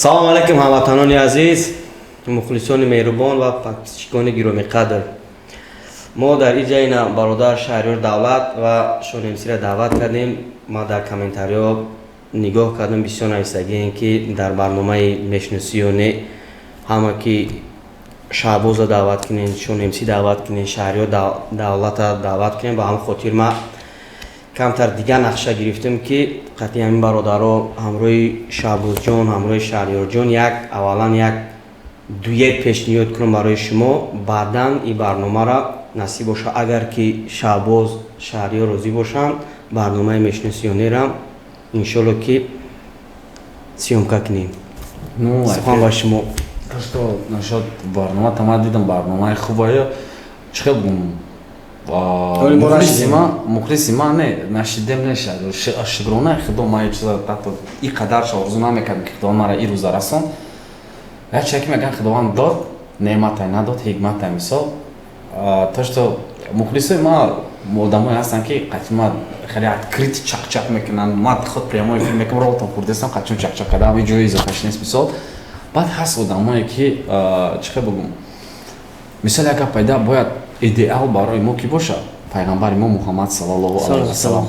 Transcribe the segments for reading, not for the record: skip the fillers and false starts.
Салому алайкум, ҳамватанони азиз, мухлисони меҳрубон ва подписчикони гиромиқадр. Мо дар ин ҷа ина бародар Шаҳриёр Давлат ва Шонемсиро даъват кардем. Ма дар комментариҳо нигоҳ кардам, бисёр нависагием, ки дар барномаи «Мешиносӣ ё не» ҳама ки Шаҳбоза даъват кунем, Шонемсӣ даъват кунем, Шаҳриёр Давлата даъват кунем. Ба ҳамин хотир ма камтар дигар нақша гирифтем, ки қатъи ҳамин бародаро, ҳамроҳи Шаҳбозҷон, ҳамроҳи Шаҳриёрҷон як аввалан як дуэт пешниҳод кунам барои шумо. Баъдан ин барномаро, насиб боша, агар ки Шаҳбоз, Шаҳриёр розӣ бошанд, барномаи «Мешиносӣ ё не»рам иншолло ки съёмка кунем. Ну, сухан ба шумо. То что насчет барнома, та ман дидам, барномаи хубая. Чӣ хел бугум? Толи мо Мухлиси нашидем. ма, мухлиси ма не нашидем, нешад. Шукронаи Худо, ман чиза ҳатто и қадарша орзу намекардам, ки Худованд мара и рӯза расон. Як чизе ки мегӯянд, Худованд дод неъматай, надод ҳикматай. Мисол, то что мухлисои ма одамое ҳастанд, ки қатъи ма хеле открыт чақчақ мекунанд. Ма худ прямой эфир мекунам, ролтон хурдестам, қатъчун чақчақ кардам, ҳамин ҷои изофаш нест. Мисол, баъд ҳаст одамое ки, чӣ хел бугум, мисол, як гап пайда бояд, идеал барои мо ки бошад? Пайғамбари мо Муҳаммад саллаллоҳу алайҳи васалам.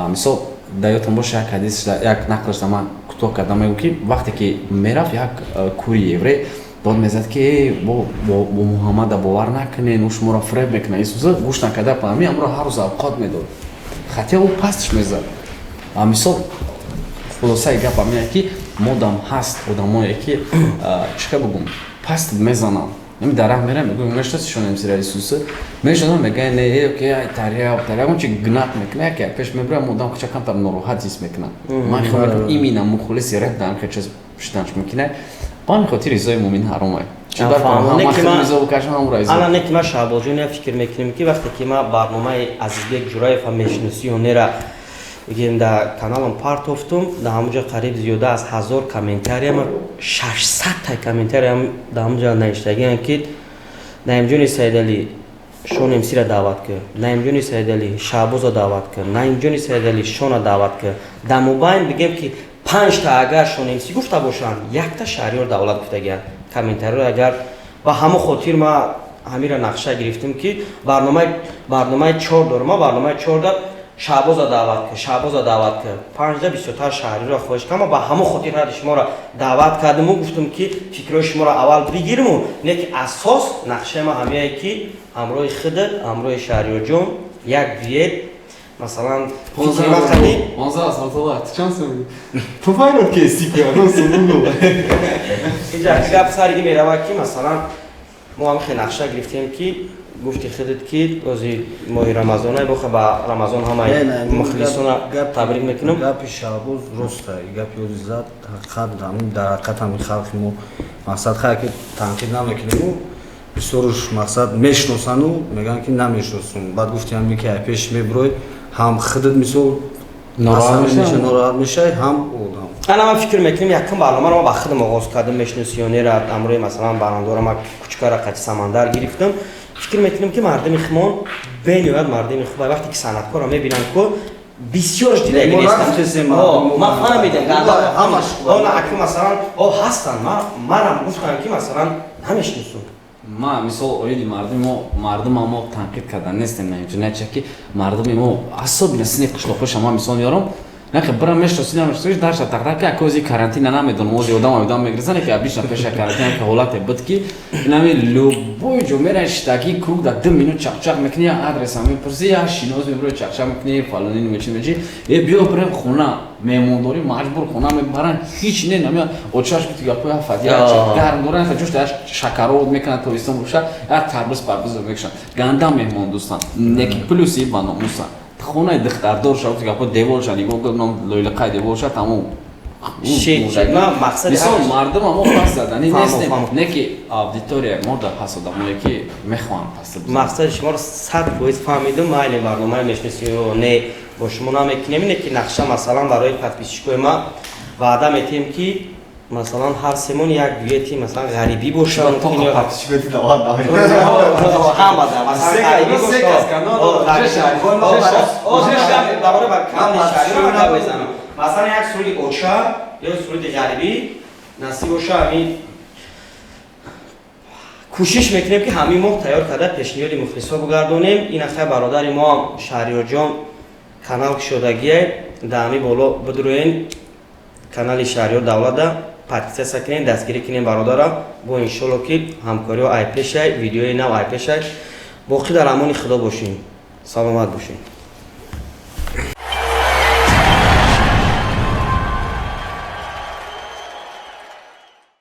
Мисол, дар ёдтон боша, як ҳадис, як нақл шуда, ман кӯтоҳ кардам, мегӯм, ки вақте ки мерафт, як кури еврей дод мезад, ки бо Муҳаммада бовар накунен, ӯ шуморо фиреб мекунад. Исуса гӯш накарда, ами амро ҳар рӯз авқот медод, хотя ӯ пастш мезад. Мисол, хулосаи гап ҳамине, ки модам ҳаст одамое ки, чӣ хел бугум, паст мезананд. Ами дар раҳ мерам, мегӯям: «Мешиносӣ Шонемсира Исуса?» Мешиносам, мегӯяд: «Не, ки ай тария тария он чи гнат мекунад, яке пеш мебарам, одам хача камтар нороҳат ҳис мекунад». Ман хел мекунам, именно мухлиси реп дар ҳамин чиз шуданш мумкин аст. Ба ҳамин хотир ризои мӯмин ҳаром аст. Ана не ки ман, Шаҳбозҷон, як фикр мекунем, ки вақте ки ман барномаи Азизбек Ҷураева «Мешиносӣ ё не»ра бигем дар каналам партофтум, дар ҳамонҷо қариб зиёда аз 1000 комментариям, 600-та комментариям дар ҳамонҷо навиштагиам, ки Наимҷони Саидалӣ, Шон МСра даъват кар, Наимҷони Саидалӣ, Шаҳбоза даъват кар, Наимҷони Саидалӣ, Шона даъват кар. Дар мобайн бигем ки панҷта агар Шон МС гуфта бошанд, якта Шаҳриёр Давлат гуфтагианд комментариро агар. Ба ҳамон хотир ма ҳамира нақша гирифтем, ки барномаи чор дорам, ма барномаи чорда Шаҳбоза даъват кар, Шаҳбоза даъват кар, панҷда бисёртар Шаҳриро хоҳиш кардам. Ба ҳамон хотир ҳади шуморо даъват кардиму гуфтум, ки фикрҳои шуморо аввал бигирму не ки асос нақшаи ма ҳамяе, ки ҳамроҳи худат, ҳамроҳи Шаҳриёрҷон як дуэт, масалан. Ту файрод ки Инҷа гап сари ин меравад, ки масалан мо ҳам хел нақша гирифтем, ки гуфти худат, ки ози моҳи Рамазона боха, ба Рамазон ҳамаи мухлисона табрик мекунам. Гапи Шаҳбоз роста, гапи ози зад ҳақиқат. Дар ҳақиқат ҳамин халқи мо, мақсад, хай ки танқид намекунему, бисёруш, мақсад, мешиносану мегӯянд, ки намешиносум. Баъд гуфти ҳаме ки ай пеш мебурой, ҳам худат, мисол, нороҳат мешавӣ, ҳам одам. Ана ман фикр мекунем, якум барномаро ма ба худам оғоз кардам, «Мешиносӣ ё не»ра, ҳамроҳи, масалан, барандора ма кучкара қати Самандар гирифтам. Фикр мекунем, ки мардуми хумон бениҳоят мардуми хуб. Вақте ки санъаткорро мебинанд ку, бисёрш дидаги нестам. Ман фаҳмидам, аку, масалан, о ҳастанд, манам гуфтам, ки масалан намешиносум. Ма, мисол, оиди мардуми мо, мардума мо танқид кардан нестем, наинҷо ки мардуми мо, особенно синф қишлоқҳоша ма мисол меорам. Нахе бира мешноси, намешноси, дарша тақдар ки ака ози карантина намедонам, ози одам мегирзане, ки обычно пеша карантина ки ҳолате буд, ки инами любой ҷо мера, штаки круг да 2 минут чақчақ мекунӣ, я адреса мепурсӣ, я шинос мебури, чақчақ мекунӣ, фалони мечи мечи, э биё бирем хона, меҳмондорӣ, маҷбур хона мебаранд. Ҳеч не намя очаш гуфти гапои ҳафат я гарм доран, ҷош шакаровод мекунанд, тобистон боша, я тарбуз парбуз мекушанд. Ганда меҳмондӯстанд, неки плюси ба номуса хонаи духтардор ша, гуфти гапо, деворша нигоҳ кун, лойлиқаи деворша, тамом. Мисол, мардума мо пас заданӣ нестем, не ки аудитория мо дар пас одамое ки мехоҳанд пас. Мақсади шуморо 100% фаҳмидум. Майли, барномаи «Мешиносӣ не» бо шумо намекунем, ине ки нақша, масалан, барои подписчикои ма ваъда метиҳем, ки масалан ҳар 3 моҳ як дуэти, масалан, ғарибӣ боша. Ҳама масалан ғарибӣ боша, масалан як суруди оча ё суруди ғарибӣ. Насиб боша, ҳамин кӯшиш мекунем, ки ҳамин моҳ тайёр карда, пешниҳоди мухлисҳо бигардонем. Ин ахай бародари мо Шаҳриёрҷон канал кушодагие, дар ҳамин боло бидуроен, канали Шаҳриёр Давлата подписаться кунем, дастгирӣ кунем бародара. Бо иншолло, ки ҳамкориҳо айпешай, видеои нав айпешай. Боқӣ дар амони Худо бошем, саломат бошем.